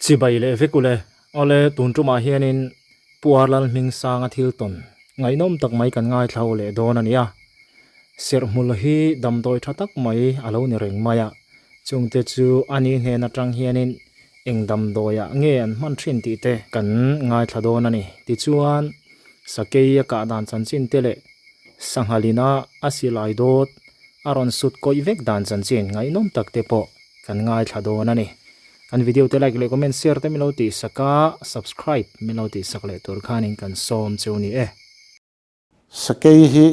Chibai leh vek ule. Awle, tun tumah hianin Pu Arlal Hmingsanga thil tawn ngaihnawm tak mai kan ngaithla ho leh dawn a ni a. Serhmul hi damdawi tha tak mai a lo ni reng mai a, chungte chu a ni hnen atang hianin eng damdawiah nge an hman thin tih te kan ngaithla dawn a ni. Tichuan, sakei a kah dan chanchin te leh sanghalina a silai dawt a rawn sut kawih vek dan chanchin ngaihnawm tak te pawh kan ngaithla dawn a ni. Kan video te like leh comment share te min lo tihsak a, subscribe min lo tihsak leh tur khanin kan sawm cheu ni e. Sakei hi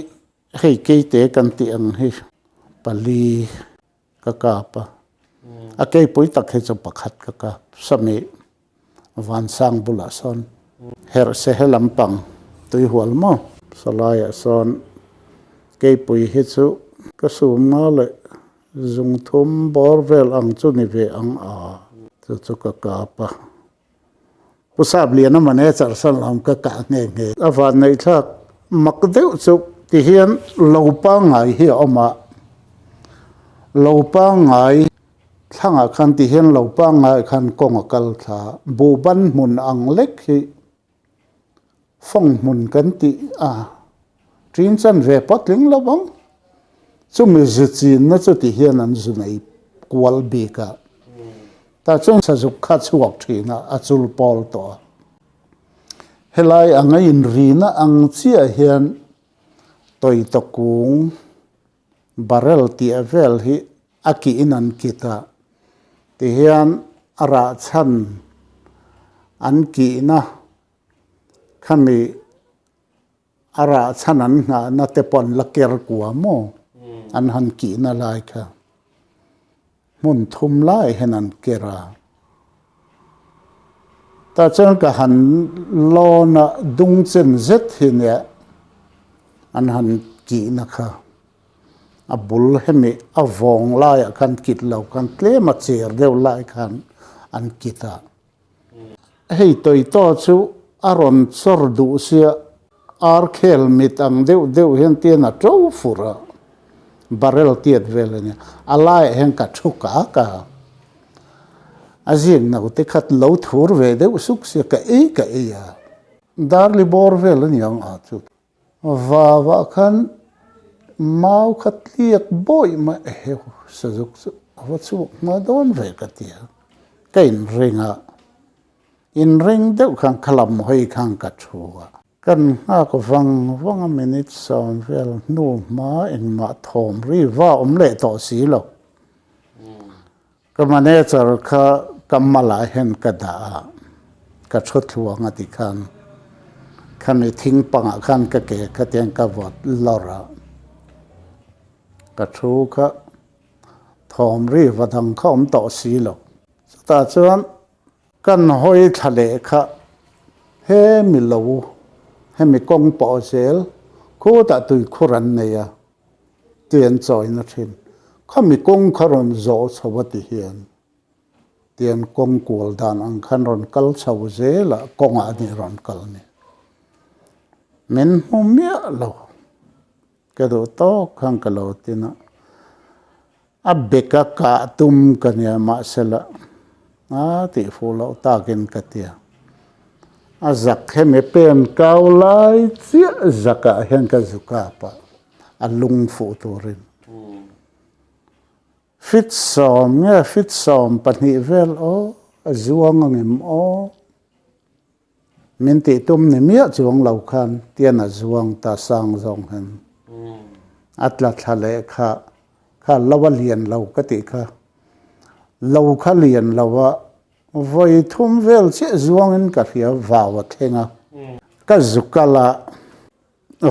hei keite kan tih ang hi pali ka kap a, a keipui tak hi chu pakhat ka kap sami vansang bulah sawn herh se he lampang tuihual maw sawlaiah sawn keipui hi chu ka sum nga leh Zung thum bawr vel ang chu ni ve ang a, chu chu ka kap a. Pu Sapliana mane charhsan lam ka kah nghe nghe. A vanneihthlak mak deuh chu ti hian lo pangngai hi a awm a, lo pangngai thlangah khan ti hian lo pangngai khan kawng a kal thla a, buhban hmun ang lek hi fawng hmun kan tih a ṭin chan ve patling lo ang. Chumi zu chinna chu ti hian an zu nei kual bik a, tah chuan sazuk kha chhuak ṭhin a, a chul pawl tawh a. Helai anga inrina ang chiah hian tawita kung barrel tih vel hi a kihin an kit a, tihian a rah chhan an kihna khami a rah chhan an nghahna te pawh an la ker kua maw an han kihna lai kha hmun thum lai hian an ker a. Tah chuan ka han lawn a dung chen zet hi nia an han kihna kha. A bul hemi a vawng laiah khan kit lo khan tlem a cher deuh lai khan an kit a. Hei Toyota chu a rawn chawr duh sia ar khel mit ang deuh deuh hian tian a to fur a, barrel tiat vel a nia. A laiah hian ka thu kak a, a zing naute khat lo thur ve deuh suk sia ka ei ka ei a. Darli bawr vel a niang a chu. Vavah khan mau kha tliak bawih mai eheu sazuk chu a va chhuak hma dawn ve ka ti a, ka inring a, inring deuh khan kha lam hawi khan ka thu a. Kan nghak vang vang a minute sawm vel hnu hma engmah thawm ri va awm leh tawh si lo. Ka manager kha ka malah hian ka dah a, ka thu thluang a ti khan khami thing pangah khan ka ke kha tiang ka vawt lawr a, ka thu kha thawm ri va dang kha awm tawh si lo. Chutah chuan kan hawi thla leh kha hemi lo hemi kawng pawh zel khutah tuikhur an nei a. Tui an chawina thin. Khami kawng kha rawn zawh chho a ti hian tian kawng kual dan ang khan rawn kal chho zel a, kawngah a nih rawn kal ni. Min hmu miah lo. Ka duh tawk khan ka lo tin a. A beka kah tum ka nia mahsela a tih fuh loh takin ka tia. A zak hemi pen kau lai chiah zakah hian ka zu kap a, a lung fuh turin. Fit sawm nge fit 12 vel aw, a zuang angem aw. Min tih tum ni miah chuang lo khan tian a zuang ta sang zawng hian a tla thla leh kha kha lo a lian lo ka tih kha lo kha lian lo a vawi thum vel chiah zuang in ka hria vau a thleng a ka zu kal a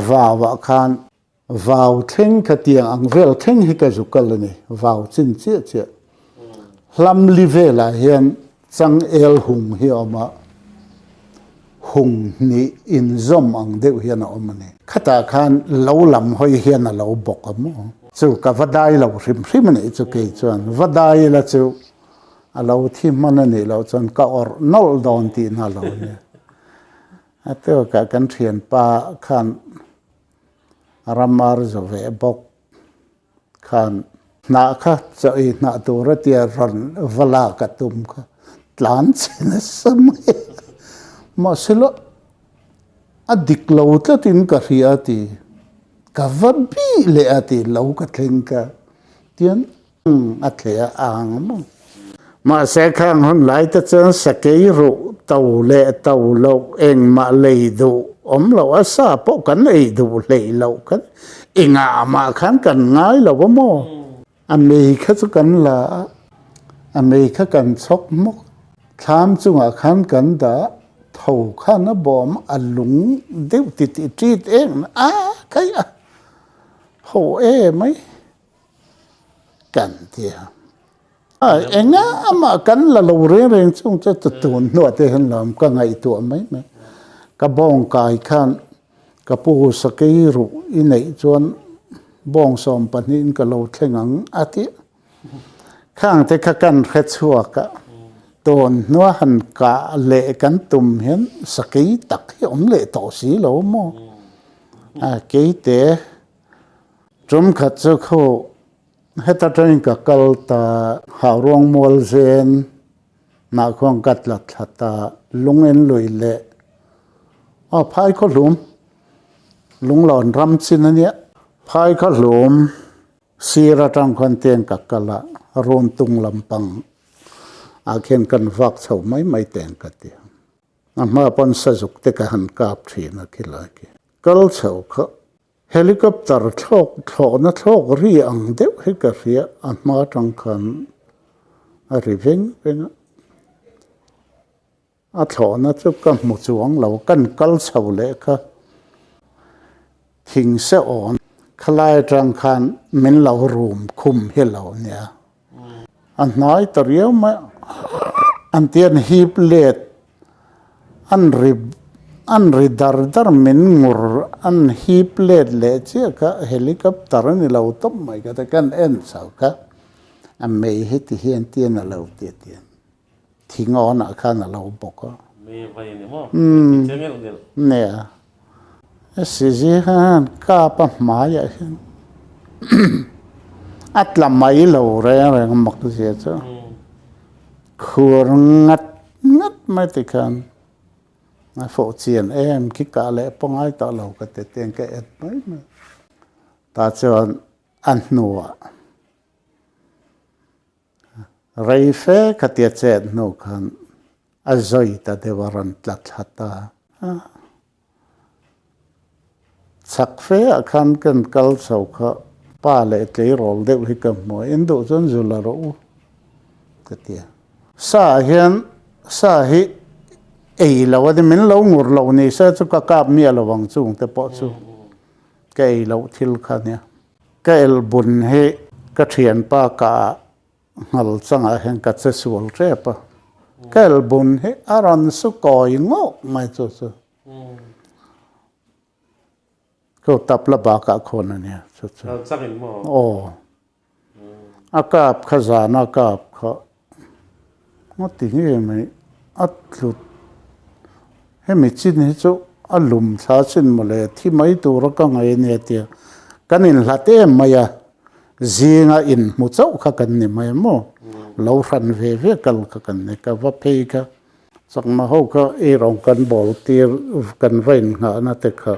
vau ah khan vau thleng kha tiang ang vel thleng hi ka zu kal a ni vau chin chiah chiah hlam li velah hian changel hung hi a awm a hung hnih inzawm ang deuh hian a awm a ni khatah khan lo lam hawi hian a lo bawk a maw chu ka va dai lo hrim hrim a nih chu kei chuan va dai ila chu a lo thi hman a nih loh chuan ka awrh nawlh dawn tihna a lo nia a tawkah kan thianpa khan Ramar zo ve bawk khan hnah kha chaw ei hnah tur a tia rawn va lak a tum kha. tlan che nasa mai a, mahsela a dik lo tlatin ka hria a ti, ka va bih leh a ti, lo ka thleng ka tian a thle a ang maw. Mahse khang hun lai te chuan sakei ruh to leh to loh engmah lei duh awm loh a sa pawh kan ei duh hleih loh khan engah mah khan kan ngai lo a maw. A mei kha chu kan la a, a mei kha kan chhawk hmawk. Thlam chungah khan kan dah tho khan a bawm a lung deuh titih ṭit em a khaih a, ho emai kan ti a. A enga amah kan la lo reng reng chung chu tun hnuah te hian lam ka ngaihtuah mai mai. Ka bawng kai khan Ka pu sakei ruh i neih chuan bawng 12 in ka lo thleng ang a ti. Khang te kha kan hre chhuak a, tawn hnua han kah leh kan tum hian sakei tak hi awm leh tawh si lo maw? A keite tum khat chu khu heta tangin ka kal ta Hauruang mual zen Hnah khuang ka tla thla ta lung en lui leh aw phai khaw hlum lunglawn ram chin a nia. Phai khaw hlum sir atang khuan teng ka kal a run tung lampang ah khian kan vak chho mai mai teng ka ti a. A hma pawn sazuk te ka han kap thin a khilai khi. Kal chho kha Helicopter thlawk thlawhna thlawk ri ang deuh hi ka hria, a hma atang khan a ri veng veng a, a thlawhna chu ka hmu chuang lo, kan kal chho leh kha thing se awn khalai atang khan min lo rum khum hi lo nia, a hnai ta riau mai a, an ti an hip let An ri an ri dar dar min ngur an hip let leh chiah kha helicopter a ni lo tawp mai ka ti kan en chho kha a mei hi ti hian tian a lo ti a tian thing awn ah khan a lo bawk a. Mei vai a ni maw? Mei che ngelh ngelh. Nia. Sizi khan kap a hmaiah hian a tla mai lo reng reng mak zia chu. Khur ngat ngat mai ti khan a fawh chian em khi kah leh pangai tawh lo ka ti tiang ka en mai mai. Tah chuan a hnuah rei fe khatia chet hnu khan a zawi ta deuh a rawn tla thla ta a. Chak fe ah khan kan kal chho kha pa leh tleirawl deuh hi ka hmu a, in duh chuan zu la rawh u ka ti a. Sa hian sa hi ei lo a ni, min lo ngur loh ni se chu ka kap miah lo ang chung te pawh chu ka ei loh thil kha nia. Ka elbun hi ka thianpa kah ah Nghal changah hian ka che sual tep a, ka elbun hi a rawn su kawi ngawk mai chu chu. Chu tap la bakah khawn a nia chu chu. Nghal changin maw? Aw. A kap kha zan a kap kha ngaw ti nge mai a tlut hemi chin hi chu a lum thla chin mawle thi mai tura ka ngaih a nia tia kan inhlat em mai a. Zinga inhmu chauh kha kan ni mai maw? Lo hran ve ve kal kha kan ni. Ka va phei kha chakma ho kha eirawng kan bawl tir kan va innghahna te kha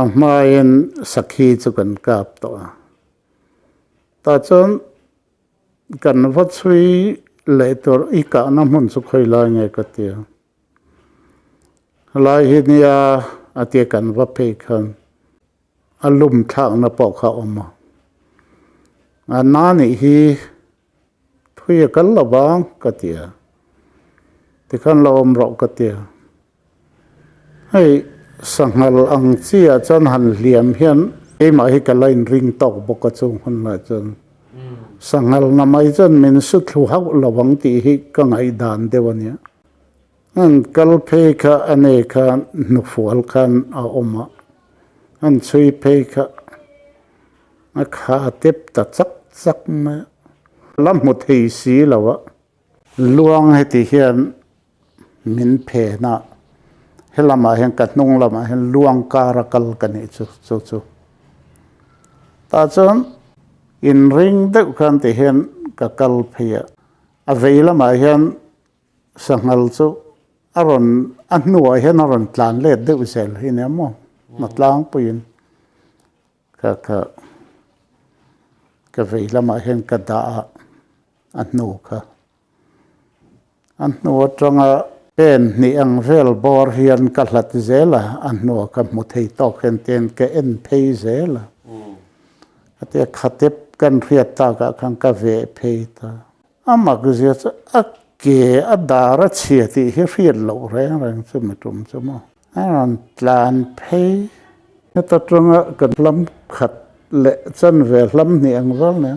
a hmain sakhi chu kan kap tawh a. Tah chuan kan va chhui leh tur i kahna hmun chu khawi lai nge ka ti a. Helai hi nia a tia kan va phei khan. A lum thlakna pawh kha a awm a, a na nih hi thui a kal lo vang ka ti a, tikhan lo awm rawh ka ti a, hei sanghal ang chi ah chuan han hliam hian keimah hi ka la inring tawk bawk a chung hun lai chuan sanghal na mai chuan min su thlu hauh lo vang tih hi ka ngaihdan deuh a nia. An kal phei kha a nei kha hnufual khan a awm a, an chhui phei kha a kha a tep ta chak chak mai a, la hmu thei si lo a. Luang heti hian min phen a, helamah hian ka hnung lamah hian luang kar a kal ka nih chu chu chu. Tah chuan inring deuh khan ti hian ka kal phei a, a vei lamah hian. Sanghal chu a rawn a hnuah hian a rawn tlan let deuh zel hi nia maw hna tlangpuiin ka ka ka vei lamah hian ka dah a a hnu kha. A hnu atanga pen hnih ang vel bawr hian ka hlat zel a, a hnuah ka hmu thei tawk hian tian ka en phei zel a. Khatia khatep kan hriat takah khan ka veh phei ta. A mak zia chu a ke a dar a chhia tih hi hriat loh reng reng chu mi tum chu maw. A rawn tlan phei. Heta tanga kan hlam khat leh chanve hlam hnih ang vel nia.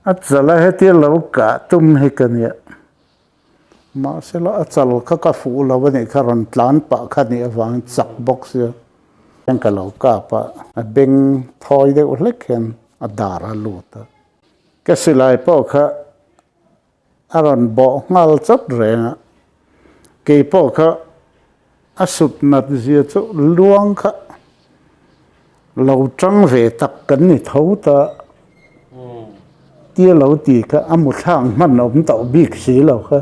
A chal a hetia lo kah tum hi ka nia. Mahsela a chal kha ka fuh lo a nih kha rawn tlan pah kha nih avangin chak bawk sia. Hian ka lo kap a, a beng thawi deuh hlek hian a dar a lut a. Ka silai pawh kha A rawn bawh nghal chawt reng a, kei pawh kha a sut nat zia chu luang kha lo tang ve tak kan ni tho ta tia lo ti kha a mu thlak hman awm tawh bik si lo kha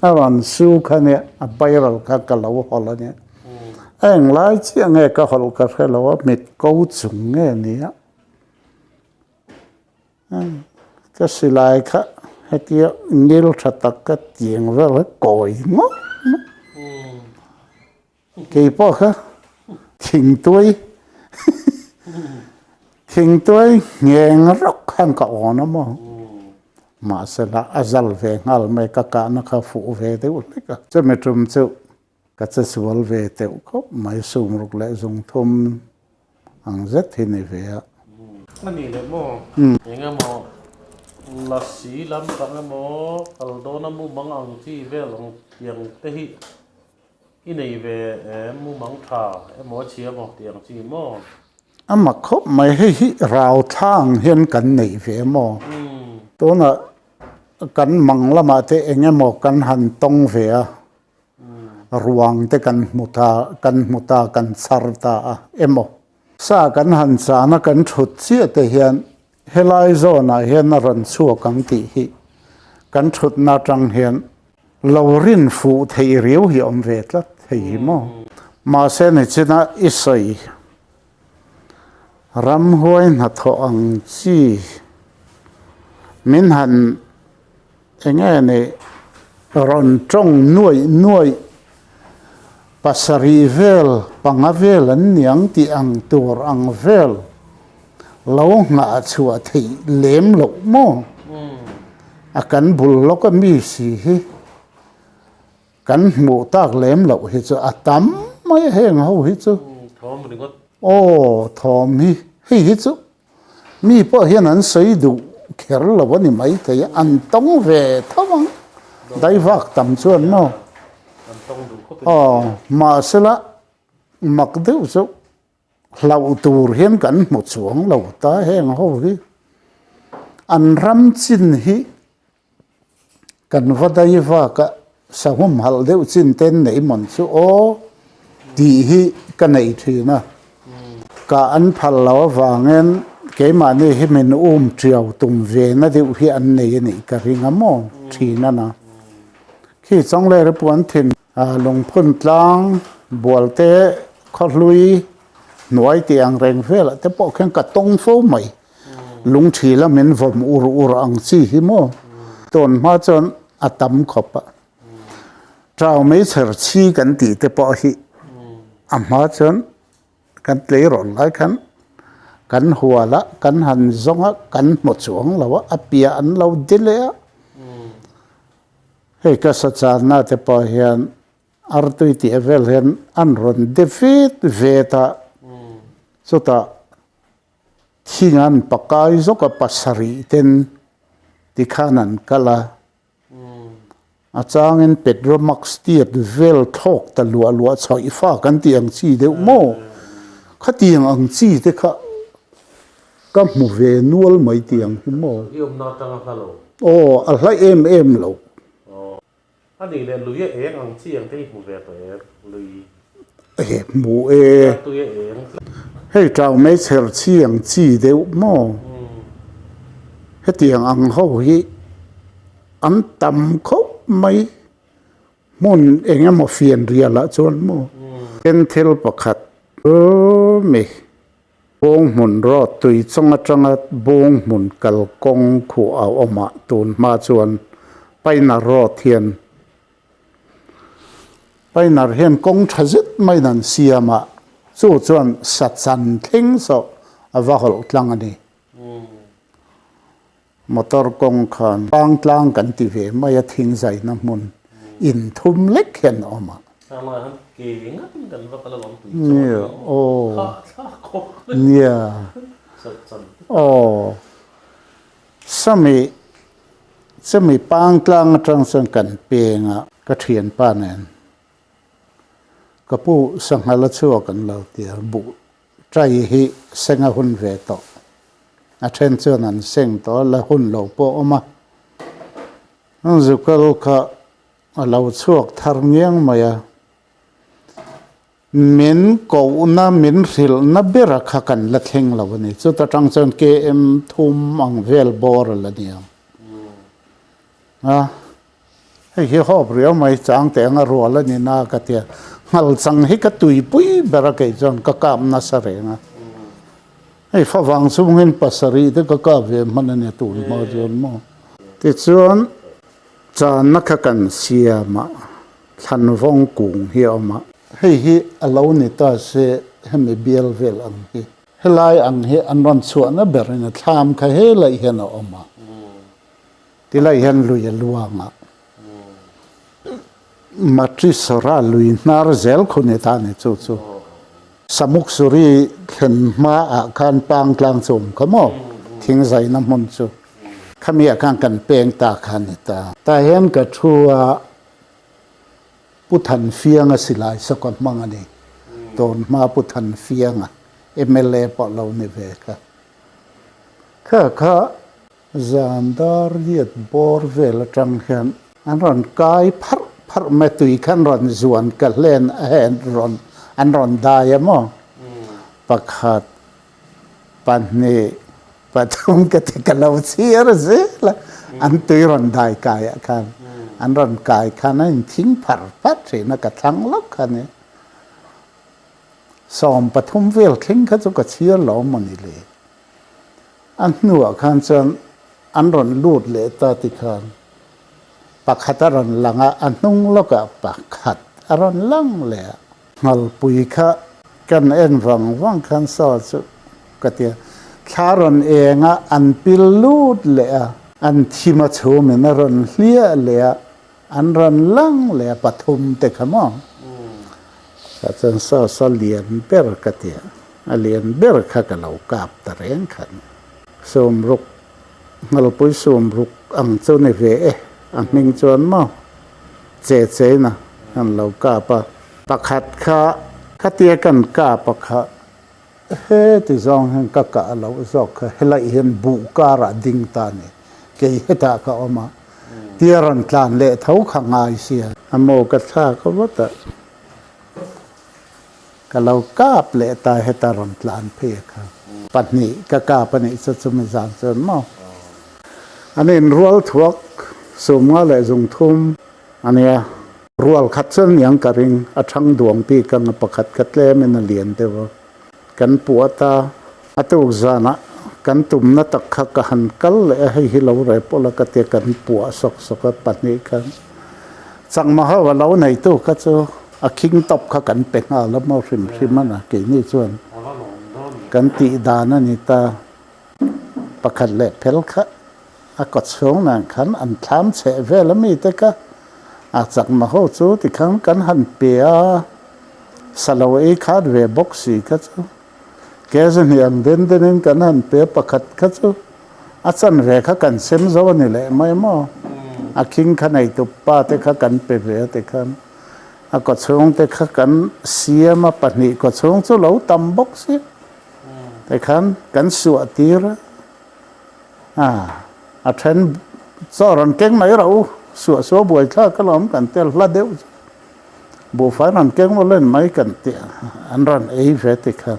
a rawn su kha nia a viral kha ka lo hawlh a nia a englai chiah nge ka hawlh ka hre lo a mit ko chung nge nia. Ka silai kha hetia ngil tha tak ka tiang vel hi kawi ngawt mai. Kei pawh kha thingtuai thingtuai ngheng rawk khan ka awn a maw. Mahsela a zal ve nghal mai ka kahna kha fuh ve deuh hlek a. Chumi tum chu Ka che sual ve teuh khawp mai, sumruk leh zungthum ang zet hi ni ve a. A nih leh maw? Eng emaw lasi lampang emaw kal dawna mumang ang chi vel ang tiang te hi i nei ve em? Mumang tha emaw a chhia emaw tiang chi maw? A mak khawp mai, hei hi rau thla ang hian kan nei ve maw? Tunah kan mang lamah te eng emaw kan han tawng ve a. Ruang te kan hmu ta, kan hmu ta, kan chhar ta a emaw? Sa kan han chana kan thut chiah te hian helai zawnah hian a rawn chhuak ang tih hi kan thutna atang hian lo rin fuh theih riau hi awm ve tlat thei hi maw? Mahse nichina i sawi ramhuai hnathawh ang chi min han Enge nih rawn tawng nuaih nuaih pasarih vel panga vel an niang tih ang tur ang vel lo nghah chhuah theih lem loh maw? A kan bul lawk a mi si hi kan hmuh tak lem loh hi chu a tam mai a heng ho hi chu. Aw thawm hi hei hi chu Mi pawh hian an sawi duh kher lo a ni maithei a, an tawng ve tho ang, daivak tam chuan maw? Aw, mahsela mak deuh chu hlauh tur hian kan hmu chuang lo ta heng ho hi. An ram chin hi Kan va dai vak a, sahum halh deuh chin ten nei mawn chu aw tih hi ka nei thin a. Ka an phal lo avangin keimahni hi min um tiau tum ve na deuh hi an nei a nih ka ring a maw thin a na. Khi Chawnglera puan thin lungphun tlang bualte khawhlui hnuai tih ang reng velah te pawh khian ka tawng fo mai. Lungthi la min vawm ur ur ang chi hi maw? Tawn hma chuan a tam khawp a. Tau meichher chhi kan tih te pawh hi a hma chuan kan tleirawl lai khan kan hual a, kan han zawng a, kan hmu chuang lo a, a piah an lo di leh a. Hei ka sachanna te pawh hian artui tih vel hian an rawn de vet vet a, chutah Thing an pakai zawk a pasarih ten tikhan an kal a, a changin Petromax tiat vel thlawk ta luah luah chhaih fa kan tih ang chi deuh maw? Khatiang ang chi te kha ka hmu ve nual mai tih ang hi maw? I awmna atang a hla lo. Aw, a hla em em lo. A nih leh lui a eng ang chi ang te hi hmu ve tawh em? Lui. He hmu e. A tui a eng. Hei tau mai chher chi ang chi deuh maw? Hetiang ang ho hi an tam khawp mai. Hmun eng emaw fian rialah chuan maw tin thil pakhat mi Bunghmun road tui chawng atanga Bunghmun kalkawng khuh a awmah tun hma chuan Paina road hian Paina hian kawng tha zet maiin an siam a, chu chuan sachan thleng sawh a va hawlh tlang a ni. Motor kawng khan tlang tlang kan ti ve mai a thing zaina hmun in thum lek hian a awm a. Nia aw nia aw sami chumi pang tlang atang chuan kan peng a ka thianpa nen ka pu sangha la chhuak an lo ti a buh Tai hi seng a hun ve tawh. A then chuan an seng tawh a, la hun lo pawh a awm a. An zukal kha a lo chhuak thar ngiang mai a. Min kohna, min hrilhna bera kha kan la thleng lo a ni. Chuta tang chuan KM thum ang vel bawr a la ni ang. A. Hei hi hawp riau mai chang teh anga rual a ni na ka tia. Nghal chang hi ka tuipui ber a kei chuan ka kap nasa reng a. Hei favang chungin pasarih te ka kap ve hman a nia tun hma chuan maw. Tichuan channa kha kan siam a, thlanvawng kung hi a awm a. Hei hi a lo ni ta se hemi bial vel ang hi. Helai ang hi an rawn chhuahna berin a thlam kha helai hian a awm a. Tilai hian lui a luang a, Matrisora lui hnar zel khu ni ta ni chu chu. Samuksuri thlen hma ah khan pang tlang chu awm kha maw, thing zaina hmun chu. Khami ah khan kan peng ta kha ni ta. Tah hian ka thu a Pu Thanfianga silai sawka hmang a ni. Tawn hma Pu Thanfianga mla pawh lo ni ve kha. Kha kha Zan dar riat bawr vel atang hian an rawn kai pharh pharh mai tui kha an rawn zuan ka hlen a hei an rawn an rawn dai a maw pakhat pahnih pathum ka ti ka lo chhiar zel a an tui rawn dai kai ah khan an rawn kai khan a inthing pharh pharh thin a ka thlang lawk kha a ni 13 vel thleng kha chu ka chhiar lo maw ni le. A hnuah khan chuan an rawn lut leh ta ti khan pakhat a rawn lang a, a hnung lawkah pakhat a rawn lang leh a. Nghalpui kha kan en vang vang khan saw chu ka ti a, thla rawn eng a, an pil lut leh a, an thim a chhumin a rawn hliah leh a, an rawn lang leh a pathum te kha maw? Tah chuan saw saw lian ber ka ti a. A lian ber kha ka lo kap ta reng khan. Sawmruk, Nghalpui sawmruk ang chu ni ve e, a hming chuan maw che cheina kan lo kap a. Pakhat kha khatia kan kap a kha heti zawng hian ka kah loh zawk kha helai hian buh karah ding ta ni, kei hetah ka awm a, tia rawn tlan leh tho kha ngai sia. A maw ka thlak vat a. Ka lo kap leh ta heta rawn tlan phei a kha. 2 ka kap a nih chu chumi zan chuan maw. An inrual thuak sumnga leh zungthum a nia. Rual khat chuan niang ka ring a thang duang bik ang a pakhat kha tlemin a lian deuh a. Kan puah ta a tuk zanah kan tumna tak kha ka han kal leh a hei hi lo reh pawh la ka tia kan puah sawk sawk a 2 khan Chakma ho a lo neitu kha chu a khing tawp kha kan pe nghal a maw hrim hrim a na keini chuan kan tih dan a ni ta. Pakhat leh phel kha a kaw chhung nen khan an thlam chheh vel a mi te kha a chakma ho chu tikhan kan han pe a, sa lo ei khat ve bawk si kha chu ke zahnih ang den denin kan han pe pakhat kha chu A chanve kha kan sem zo a ni leh mai maw? A khing kha neitu pa te kha kan pe ve a ti khan a kawchhung te kha kan siam a, 2 kawchhung chu lo tam bawk si te khan kan suah tir a, a a then chaw rawn keng mai rawh u, suah suah buai thlak alawm kan tel hla deuh chu buhfai rawn keng maw len mai kan tih an rawn ei ve ti khan.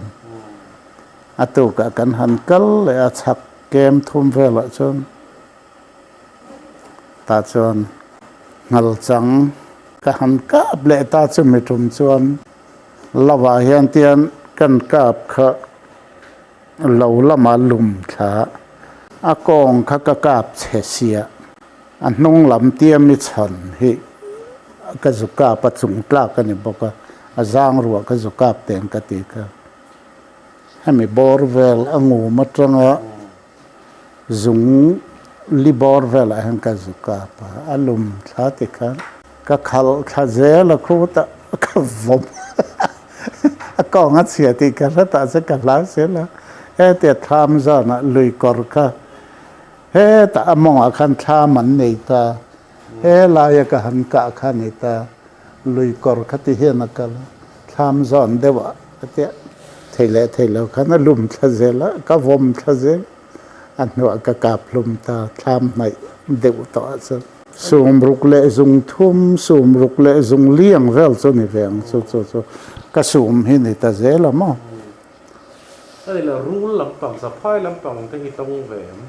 A tukah kan han kal leh a chhak kem thum velah chuan tah chuan nghalchang Ka han kap leh ta chu mi tum chuan lovah hian tian kan kap kha lo lama lum thla a kawng kha ka kap chhe sia a hnung lam tia mi chhan hi ka zu kap a chung tlak a ni bawk a a zang ruah ka zu kap teng ka ti kha hemi bawr vel a ngum atanga Zung li bawr velah hian ka zu kap a, a lum thla ti khan ka khalh thla zel a khutah ka vawm a kawng a chhia tih ka hre tah che ka hlau zel a, hetia thlam zanah lui kawr kha hetah a mawngah khan thlam an nei ta, helaia ka han kah kha a ni ta, lui kawr kha ti hian a kal a, thlam zawn deuhah ka tia thei leh thei lo khan a lum thla zel a, ka vawm thla zel a hnuah ka kap hlum ta, thlam hnaih deuh tawh ah chuan sum ruk leh zung thum, sum ruk leh zung li ang vel chu ni ve ang chu chu chu ka sum hi ni ta zel a maw. A ni lo, rul lampang, saphai lampang te hi tawng ve em?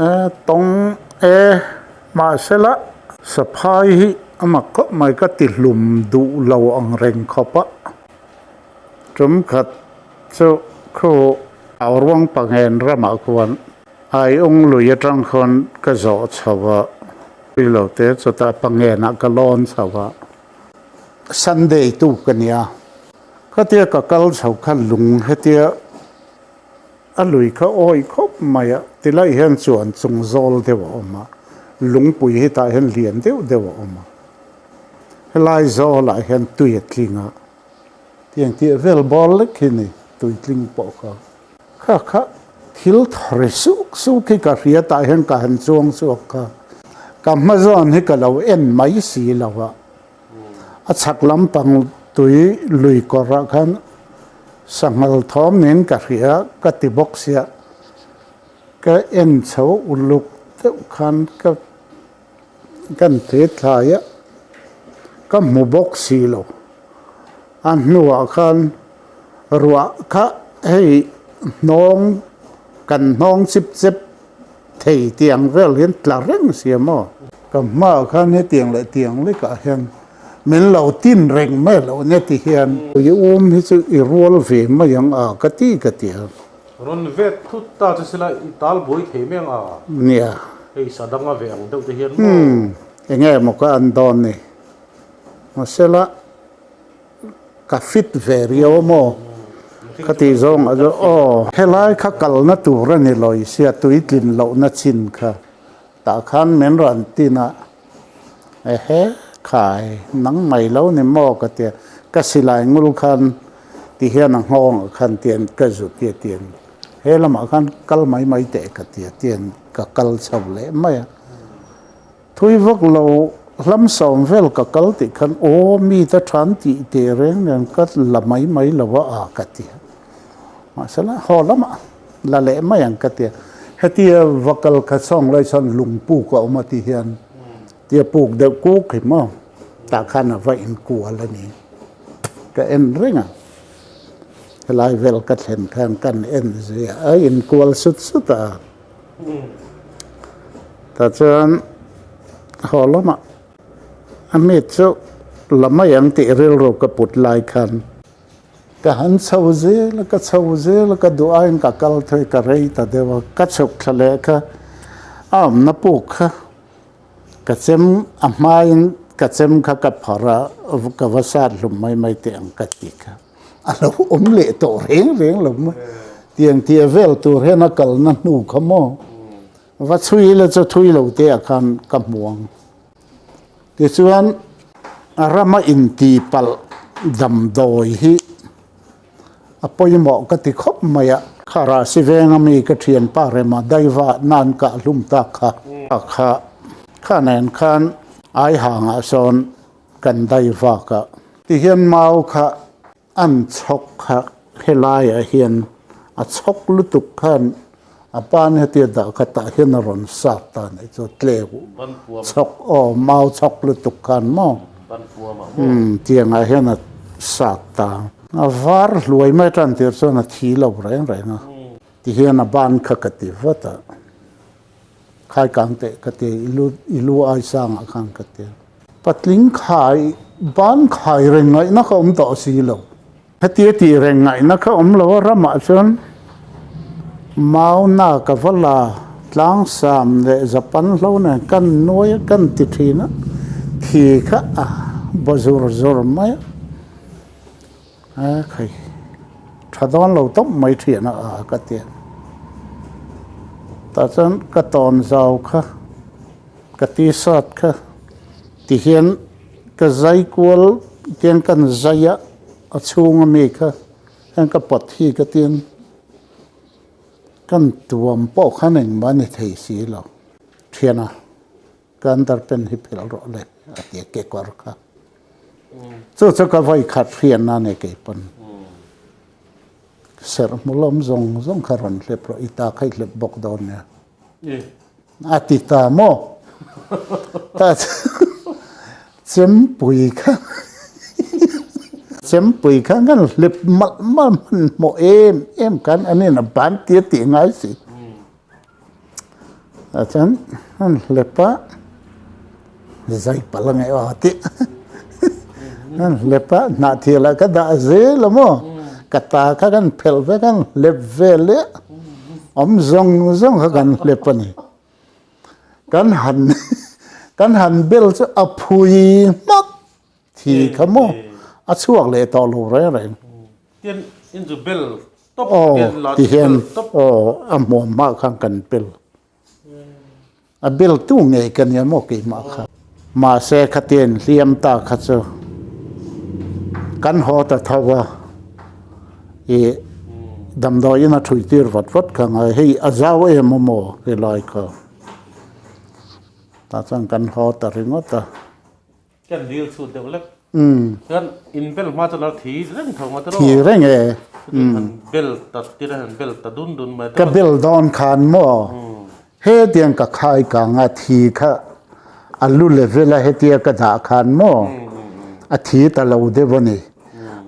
E, tawng e, mahsela saphai hi a mak khawp mai ka ti hlum duh lo ang reng khawp a. Tum khat chu khu Auruang Panghen ramah khuan Aiung lui atang khuan ka zawh chho a, tui lo te chutah Panghenah ka lawn chho a. Sunday tu ka nia, khatia ka kal chho kha lung hetia a lui kha awi khawp mai a, tilai hian chuan chung zawl deuh a awm a, lungpui hi tah hian lian deuh deuh a awm a, helai zawlah hian tui a tling a, tiang tih vel bawr lek hi ni tui tling pawh kha. Kha kha thil thawri suk suk hi ka hria tah hian ka han chuang chhuak kha. Ka hma zawn hi ka lo en mai si lo a. A chhak lampang tui lui kawrah khan sanghal thawm niin ka hria ka ti bawk sia. Ka en chho uluk deuh khan ka kan thli thlai a, ka hmu bawk si lo. A hnuah khan ruah kha hei hnawng kan hnawng chip chep thei tiang vel hian tla reng si a maw. Ka hmaah khan hetiang leh tiang lekah hian min lo tin reng mai lo nia ti hian. I um hi chu i rual ve mai ang a ka ti ka ti a. Rawn vet thut ta che sela i tal buai thei mai ang a. Nia. Hei sadang a ve ang deuh te hian maw. Umm enge maw ka an dawn ni. Mahsela ka fit ve riau a maw ka tih zawng ah chuan aw helai kha kalna tur a ni lawi sia tuitlin lohna chin kha tah khan min rawn tin a. Ehe, khai, nang mai lo ni maw ka tia, ka silai ngul khan ti hian a nghawng ah khan tian ka zu tia tian he lamah khan kal mai mai teh ka tia tian ka kal chho leh mai a. Thui vak lo hlam sawm vel ka kal tih khan aw mi ta than tih teh reng nen ka la mai mai lo a a ka tia. Mahsela haw lamah la leh mai ang ka tia. Hetia va kal kha chhawng lai chuan lung puk a awm a ti hian tia puk deuh kuk hi maw tah khan a va inkual a ni. Ka en reng a, helai vel ka thlen khan kan en zui a, a inkual sut sut a. Tah chuan haw lamah a mi chu la mai ang tih rilru ka put lai khan Ka han chho zel a, ka chho zel a, ka duh aiin ka kal thei, ka rei ta deuh a, ka chhuk thla leh kha a awmna puk kha ka chem a hmain ka chem kha ka phar a, ka va sat hlum mai mai teh ang ka ti kha a lo awm leh tawh reng reng lo maw tiang tia vel tur hian a kalna hnu kha maw va chhui ila chu thui lo te ah khan ka hmu ang. Tichuan, rama intihpalh damdawi hi a pawimawh ka ti khawp mai a. Kha Rahsi venga mi ka thianpa Rema Daiva nan kah hlum tak kha kha kha nen khan Aihangah sawn kan daivak a. Tihian mau kha An chhawk kha helaiah hian a chhawk lutuk khan a pan hetia dah kha tah hian a rawn sat ta a nih chu tleu chhawk aw mau chhawk lutuk khan maw umm tiangah hian a sat ta a var hluai mai tan tir chuan a thi lo reng reng a tihian a ban kha ka ti vat a khaikang teh ka ti i lu i lu aisangah khan ka ti a. Patling khai ban khai reng ngaihna kha awm tawh si lo. Hetia tih reng ngaihna kha awm lo a, ramah chuan Mauna ka va la tlangsam leh Japan hlo nen kan nuai a, kan ti thin a, thi kha a ba zur zur mai a, e khai tha dawn lo tawp mai thian a a ka ti a. Tah chuan ka tawn zau kha ka t-shirt kha tihian ka zai kual tiang kan zai a a chhung ami kha hian ka pawt hi ka tiang kan tuam pawh khan engmah a ni thei si lo thian a ka underpant hi phelh rawh le a ti a kekawr kha chu chu ka vawi khat hriatna a ni keipawn serh hmu lawm zawng zawng kha rawn hlep rawh i ta kha i hlep bawk dawn nia. A ti ta maw? Ta chempui kha chempui kha kan hlep malh malh hmanhmawh em em khan an in a ban tir tih ngai si. Tah chuan an hlep a, zai palh a ngaih aw tih an hlep a, hnahthil ah ka dah zel a maw? Ka ta kha kan phelh vek a, an hlep vel e. Awm zawng zawng kha kan hlep a ni. Kan han kan han bel chu a phui hmak thi kha maw a chhuak leh tawh lo reng reng. Tian in chu bel tawp Aw ti hian aw a hmuam hma khan kan bel. A bel tu ngei ka nia maw keimah kha. Mahse khatian hliam ta kha chu kan haw ta tho a, ih damdawiin a thui tir vat vat kha ngai hei a zau em a maw helai kha. Tah chuan kan haw ta ringawt a. Kan dil chhut deuh lek. Chuan in bel hma chuan a thi reng tho nga tiraw? Thi reng e. Han bel ta tir a han bel ta dun dun mai tiraw? Ka bel dawn khan maw hetiang ka khai kang a thi kha a lu level a hetia ka dah khan maw a thi ta lo deuh a ni.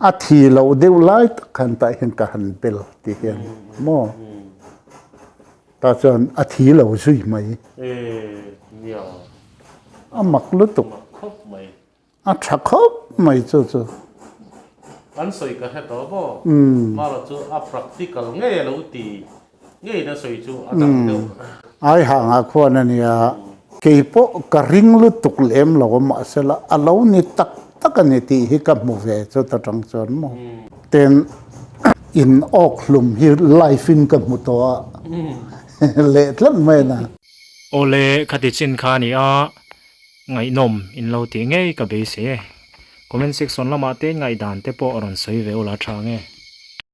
A thi loh deuh lai tak khan tah hian ka han bel ti hian maw tah chuan a thi lo zui mai. A mak lutuk. A tha khawp mai chu chu. An sawi ka hre tawh maw? Mara chu a practical ngei a lo ti ngeiin a sawi chu a dang deuh. Ai hangah khuan a nia, kei pawh ka ring lutuk lem lo a mahsela a lo ni tak tak a ni tih hi ka hmu ve chu ta tang chuan maw. Ten in awk hlum hi live in ka hmu tawh a leh tlat mai a na. Awle khati chin kha a ni a. Ngaihnawm in lo tih ngei ka beisei e. Comment section lamah te ngaihdan te pawh rawn sawi ve ula tha nge.